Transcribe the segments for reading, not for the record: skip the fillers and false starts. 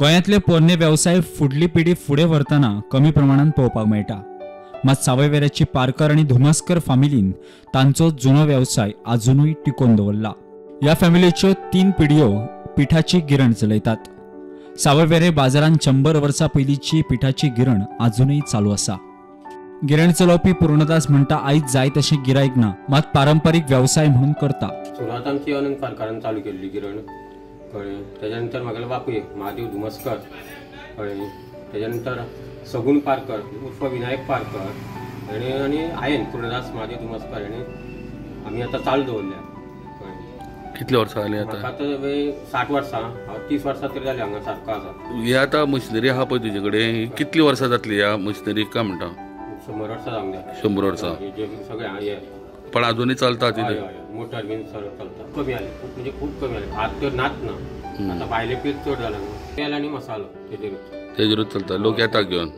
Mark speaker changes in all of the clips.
Speaker 1: गोंयांतले पोरणे वेवसाय फुडली पिढी फुडें व्हरतना कमी प्रमाणान पळोवपाक मेळटा. मात सावयवेऱ्याची पारकर आनी धुमसकर फामिलीन तांचो जुनो वेवसाय आजुनूय टिकोवन दवरला. ह्या फॅमिलीच्यो 3 पिढयो पिठाची गिरण चलयतात. सावयवेरे बाजारांत 100 वर्सां पयलींची पिठाची गिरण आजुनूय चालू आसा. गिरण चलोवपी पूर्णदास म्हणटा, आयज जाय तशें गिरायक ना, मात पारंपरीक वेवसाय म्हणून करता.
Speaker 2: सुरवात आमची अनंत पारकारान चालू केल्ली गिरण, कळ्ळें. तेज्या नंतर म्हागेलो बापूय महादेव धुमसकर, कळ्ळें. तेज्या नंतर सगुण पारकर उर्फ विनायक पारकर हेणें आनी हांवें पूर्णदास महादेव धुमसकर हेणें आमी आतां चालू दवरल्या.
Speaker 3: कितले वर्सां जालीं आतां?
Speaker 2: म्हाका आतां 60 वर्सां, हांव 30 वर्सां तरी जालीं हांगा सारको आसा.
Speaker 3: ही आतां मशिनरी आहा पळय तुजे कडेन, कितली वर्सां जातली ह्या मशिनरी काय म्हणटा?
Speaker 2: 100 वर्सां जावंक जाय.
Speaker 3: 100 वर्सां
Speaker 2: सगळें,
Speaker 3: पण अजूनय चलता तिथे?
Speaker 2: मोटर बीन सगळें चलता. कमी आले खूब, म्हणजे खूब कमी आले. भात तर नाच ना आतां, भायले पीक चड जाला न्हू. तेल आनी मसालो तेजेरूच
Speaker 3: चलता, लोक येता घेवन.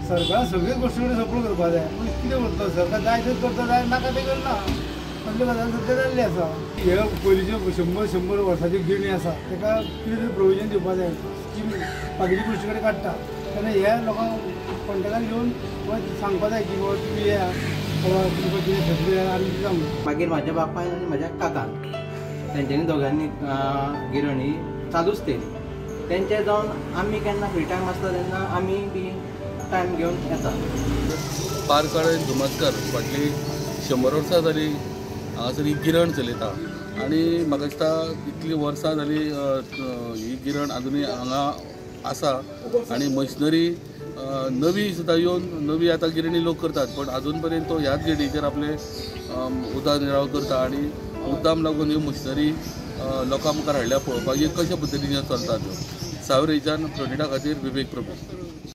Speaker 4: सरकार सगळ्याच गोश्टी कडेन सपोर्ट करपाक जाय, पूण कितें करता सरकार, जाय तें करता, जाय नाका तें करना. असले गजाल सद्या जाल्ली आसा. हे पयलींच्यो 100-100 वर्साच्यो गिरणी आसा, ताका कितें तरी प्रोविजन दिवपाक जाय. स्कीम बाकीच्या गोश्टी कडेन काडटा तेन्ना ह्या लोकांक कॉन्टेक्टान घेवन सांगपाक जाय की बाबा तुमी येया, बाबा तुमकां कितें फॅसिलिटी जाय आमी जावंक.
Speaker 5: मागीर म्हाज्या बापायन आनी म्हाज्या काकान तेंच्यांनी दोगांनी गिरण ही चालूच केली. तेंचे जावन आमी केन्ना फ्री टायम आसता तेन्ना आमी बी टायम घेवन येता.
Speaker 3: पारकर आनी धुमसकर फाटली 100 वर्सां जाली हांगासर ही गिरण चलयता आनी म्हाका दिसता इतलीं वर्सां जाली ही गिरण आजुनूय हांगा आसा आनी मशिनरी नवी सुद्दां येवन नवी आतां गिरणी लोक करतात, पण आजून पर्यंत तो ह्याच गिरणीचेर आपले उदरनिर्वाह करता आनी मुद्दाम लागून ह्यो मशिनरी लोकां मुखार हाडल्या पळोवपाक ही कशा पद्दतीन चलता त्यो. सावयवेरेच्यान प्रोनिटा खातीर विवेक प्रभू.